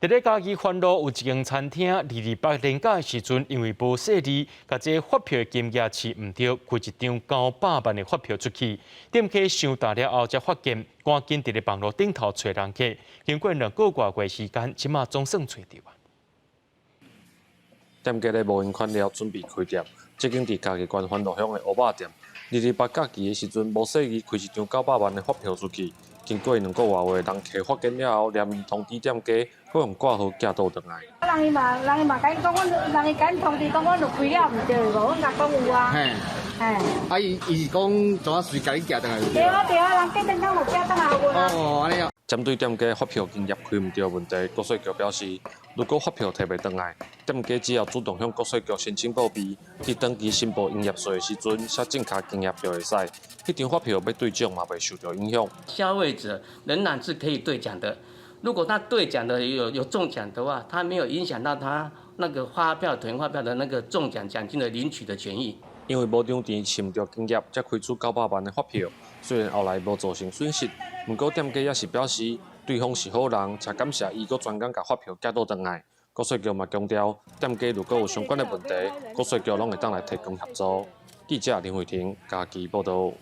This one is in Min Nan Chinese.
佇咧嘉義番路有一間餐廳，228年假的時陣，因為無細膩，共這發票的金額飼毋著，開一張九百萬的發票出去。店家傷大了後才發現，趕緊佇咧網路頂頭揣人客。經過2個外月時間，這馬總算揣著啊！店家咧無還款了，準備開店。這間佇嘉義縣番路鄉的烏肉店，二二八假期的時陣，無細膩開一張九百萬的發票出去。經過2個外月，人客發現了後，連面通知店家，閣用掛號寄倒轉來。人伊嘛共講，阮人伊共通知講，阮有開了毋對無？阮共講有啊。嘿。嘿。啊，伊是講怎啊隨共你寄轉來？對啊對啊，人隔陣間有寄轉來予阮啊。哦，按呢啊。針對店家發票營業開毋著問題，國稅局表示，如果發票提袂轉來，店家只要主動向國稅局申請報備，佇當期申報營業稅的時陣寫正確金額就會使。彼張發票欲兌獎嘛袂受著影響。消費者仍然是可以兌獎的。如果他兌獎的有中獎的話，他沒有影響到他那個發票囤發票的那個中獎獎金的領取的權益。因為無張錢飼毋著金額，才開出九百萬的發票。雖然後來無造成損失，毋過店家也是表示對方是好人，誠感謝伊閣專工共發票寄倒轉來。國稅局嘛強調，店家如果有相關的問題，國稅局攏會當來提供協助。記者林慧婷嘉義報導。